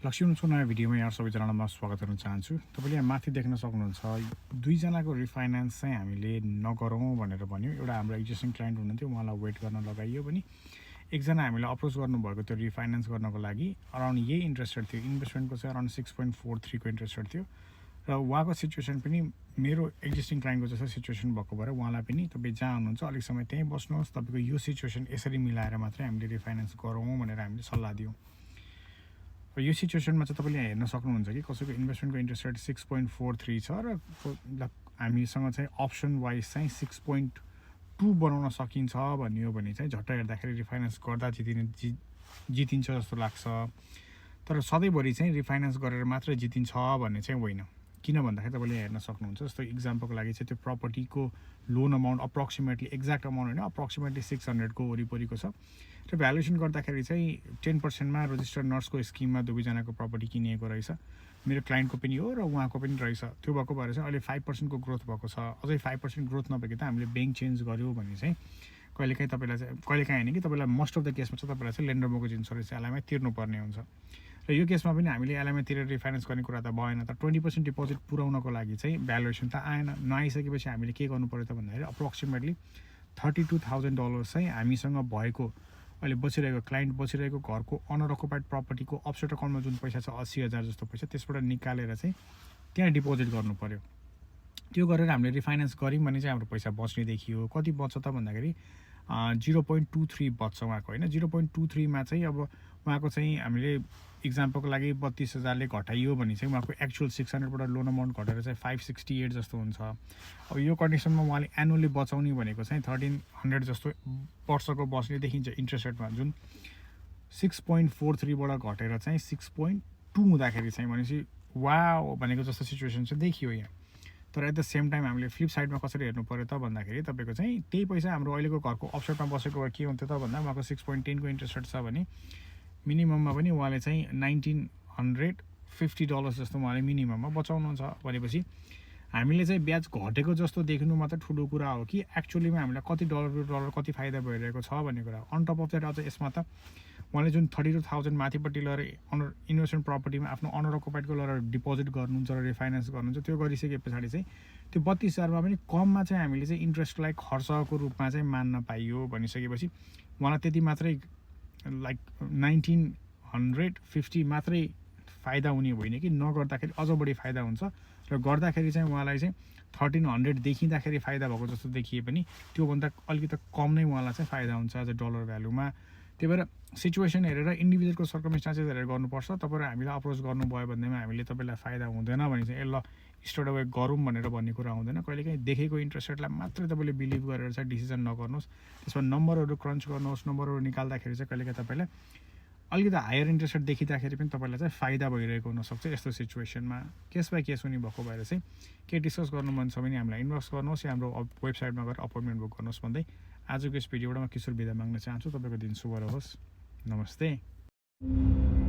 लक्ष्मीको नयाँ भिडियोमा यहाँ सबैजनालाई म स्वागत गर्न चाहन्छु। तपाईँले यहाँ माथि देख्न सक्नुहुन्छ दुईजनाको रिफाइनेन्स चाहिँ हामीले नगरौँ भनेर भन्यो। एउटा हाम्रो एक्जिस्टिङ क्लाइन्ट हुनुहुन्थ्यो, उहाँलाई वेट गर्न लगाइयो पनि। एकजना हामीले अप्रोच गर्नुभएको त्यो रिफाइनेन्स गर्नको लागि अराउन्ड यही इन्ट्रेस्ट रेट थियो। इन्भेस्टमेन्टको चाहिँ अराउन्ड 6.43 को इन्ट्रेस्ट रेट थियो र उहाँको सिचुएसन पनि मेरो एक्जिस्टिङ क्लाइन्टको जस्तो सिचुएसन भएको भएर उहाँलाई पनि तपाईँ जहाँ हुनुहुन्छ अलिक समय त्यहीँ बस्नुहोस्, तपाईँको यो सिचुएसन यसरी मिलाएर मात्रै हामीले रिफाइनेन्स गरौँ भनेर हामीले सल्लाह दियौँ। र यो सिचुएसनमा चाहिँ तपाईँले यहाँ हेर्न सक्नुहुन्छ कि कसैको इन्भेस्टमेन्टको इन्ट्रेस्ट रेट 6.43 छ र हामीसँग चाहिँ अप्सन वाइज चाहिँ 6.2 बनाउन सकिन्छ भन्यो भने चाहिँ झट्ट हेर्दाखेरि रिफाइनेन्स गर्दा जितिन्छ जस्तो लाग्छ। तर सधैँभरि चाहिँ रिफाइनेन्स गरेर मात्रै जितिन्छ भन्ने चाहिँ होइन। किन भन्दाखेरि तपाईँले हेर्न सक्नुहुन्छ, जस्तो इक्जाम्पलको लागि चाहिँ त्यो प्रपर्टीको loan amount approximately exact amount होइन, अप्रोक्सिमेटली 600 को वरिपरिको छ र भ्यालुएसन गर्दाखेरि चाहिँ 10%मा रजिस्टर्ड नर्सको स्किममा दुवैजनाको प्रपर्टी किनिएको रहेछ। मेरो क्लाइन्टको पनि हो र उहाँको पनि रहेछ। त्यो भएको भएर चाहिँ अहिले 5% को ग्रोथ भएको छ। अझै 5% ग्रोथ नभएको त हामीले ब्याङ्क चेन्ज गऱ्यो भने चाहिँ कहिलेकाहीँ तपाईँलाई चाहिँ कहिलेकाहीँ होइन कि तपाईँलाई मोस्ट अफ द केसमा चाहिँ तपाईँलाई चाहिँ लेन्डर मोर्गेज इन्स्योरेन्स एलआईमा तिर्नुपर्ने हुन्छ। र यो केसमा पनि हामीले एलआईमा तिरेर रिफाइनेन्स गर्ने कुरा त भएन। त 20% डिपोजिट पुऱ्याउनको लागि चाहिँ भ्यालुएसन त आएन। नआइसकेपछि हामीले के गर्नु पऱ्यो त भन्दाखेरि अप्रोक्सिमेटली $32,000 चाहिँ हामीसँग भएको अहिले बसिरहेको क्लाइन्ट बसिरहेको घरको अनर अकुपाइड प्रपर्टीको अफसेट अकाउन्टमा जुन पैसा छ 80,000 जस्तो पैसा, त्यसबाट निकालेर चाहिँ त्यहाँ डिपोजिट गर्नु पऱ्यो। त्यो गरेर हामीले रिफाइनेन्स गऱ्यौँ भने चाहिँ हाम्रो पैसा बच्ने देखियो। कति बच्छ त भन्दाखेरि 0.23 बच्छ उहाँको होइन। 0.23मा चाहिँ अब उहाँको चाहिँ हामीले इक्जाम्पलको लागि 32,000ले घटाइयो भने चाहिँ उहाँको एक्चुअल 600बाट लोन अमाउन्ट घटेर चाहिँ 568 जस्तो हुन्छ। अब यो कन्डिसनमा उहाँले एनुअली बचाउने भनेको चाहिँ 1300 जस्तो वर्षको बस्ने देखिन्छ इन्ट्रेस्ट रेटमा, जुन 6.43बाट घटेर चाहिँ 6.2 हुँदाखेरि चाहिँ भनेपछि वाउ भनेको जस्तो सिचुएसन चाहिँ देखियो यहाँ। तर एट द सेम टाइम हामीले फ्लिप साइडमा कसरी हेर्नु पऱ्यो त भन्दाखेरि तपाईँको चाहिँ त्यही पैसा हाम्रो अहिलेको घरको अफसेटमा बसेको भए के हुन्थ्यो त भन्दा उहाँको 6.10 को इन्ट्रेस्ट रेट छ भने मिनिमममा पनि उहाँले चाहिँ $1,950 जस्तो उहाँले मिनिमममा बचाउनुहुन्छ। भनेपछि हामीले चाहिँ ब्याज घटेको जस्तो देख्नु मात्र ठुलो कुरा हो कि एक्चुअलीमा हामीलाई कति डलर कति फाइदा भइरहेको छ भन्ने कुरा। अन टप अफ द्याट अझ यसमा त उहाँले जुन 32,000 माथिपट्टि लगेर इन्भेस्टमेन्ट प्रपर्टीमा आफ्नो अनर अकुपाइडको लगेर डिपोजिट गर्नुहुन्छ र रिफाइनेन्स गर्नुहुन्छ, त्यो गरिसके पछाडि चाहिँ त्यो 32,000मा पनि कममा चाहिँ हामीले चाहिँ इन्ट्रेस्टलाई खर्चको रूपमा चाहिँ मान्न पाइयो भनिसकेपछि उहाँलाई त्यति मात्रै लाइक 1,950 मात्रै फाइदा हुने होइन कि नगर्दाखेरि अझ बढी फाइदा हुन्छ। र गर्दाखेरि चाहिँ उहाँलाई चाहिँ 1,300 देखिँदाखेरि फाइदा भएको जस्तो देखिए पनि त्योभन्दा अलिकति कम नै उहाँलाई चाहिँ फाइदा हुन्छ एज अ डलर भ्यालुमा। त्यही भएर सिचुएसन हेरेर इन्डिभिजुअलको सर्कमस्टान्सेस हेरेर गर्नुपर्छ। तपाईँहरू हामीलाई अप्रोच गर्नुभयो भन्दैमा हामीले तपाईँलाई फाइदा हुँदैन भने चाहिँ ल स्टार्ट अवे गरौँ भनेर भन्ने कुरा हुँदैन। कहिलेकाहीँ देखेको इन्ट्रेस्ट रेटलाई मात्रै तपाईँले बिलिभ गरेर चाहिँ डिसिजन नगर्नुहोस्। त्यसमा नम्बरहरू क्रन्च गर्नुहोस्। नम्बरहरू निकाल्दाखेरि चाहिँ कहिलेकाहीँ तपाईँलाई अलिकति हायर इन्ट्रेस्ट रेट देखिँदाखेरि पनि तपाईँलाई चाहिँ फाइदा भइरहेको हुनसक्छ। यस्तो सिचुएसनमा केस बाई केस हुने भएको भएर चाहिँ के डिस्कस गर्नु मन छ भने हामीलाई इनबक्स गर्नुहोस् या हाम्रो वेबसाइटमा गएर अपोइन्टमेन्ट बुक गर्नुहोस् भन्दै आजको यस भिडियोबाट म किशोर बिदा माग्न चाहन्छु। तपाईँको दिन शुभ रहोस्। नमस्ते।